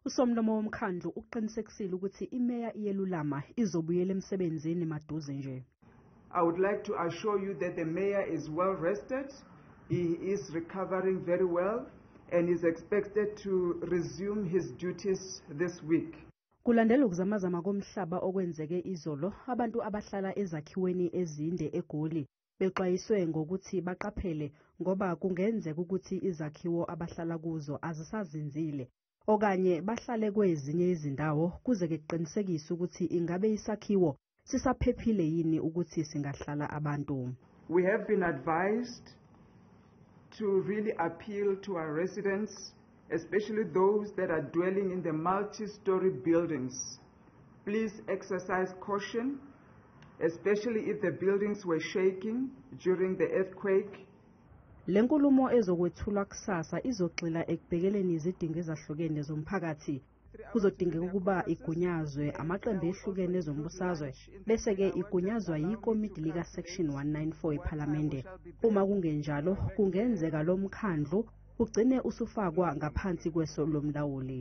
Usomlomo womkhandlu uqinisekisile ukuthi imeya iyelulama, izobuyela emsebenzini maduze nje. I would like to assure you that the mayor is well rested, he is recovering very well and is expected to resume his duties this week. Kulandela ukuzamazama komhlaba okwenzeke izolo, abantu abahlala ezakhiweni ezinde eGoli bexwayiswe ngokuthi baqaphele ngoba kungenzeka ukuthi izakhiwo abahlala kuzo azisazinzile okanye bahlale kwezinye izindawo kuze kuqinisekiswe ukuthi ingabe isakhiwo sisaphephile yini ukuthi singahlala abantu. We have been advised to really appeal to our residents, especially those that are dwelling in the multi-story buildings. Please exercise caution, especially if the buildings were shaking during the earthquake. Le nkulumo ezokwethulwa kusasa izogxila ekubhekeleni izidingo ezahlukene zomphakathi. Kuzodingeka ukuba igunyazwe amaqembu ehlukene ezombusazwe, bese-ke igunyazwa yikomidi lika-Section 194 ePhalamende. Uma kungenjalo, kungenzeka lo mkhandlu ugcine usufakwa ngaphansi kweso lomlawuli.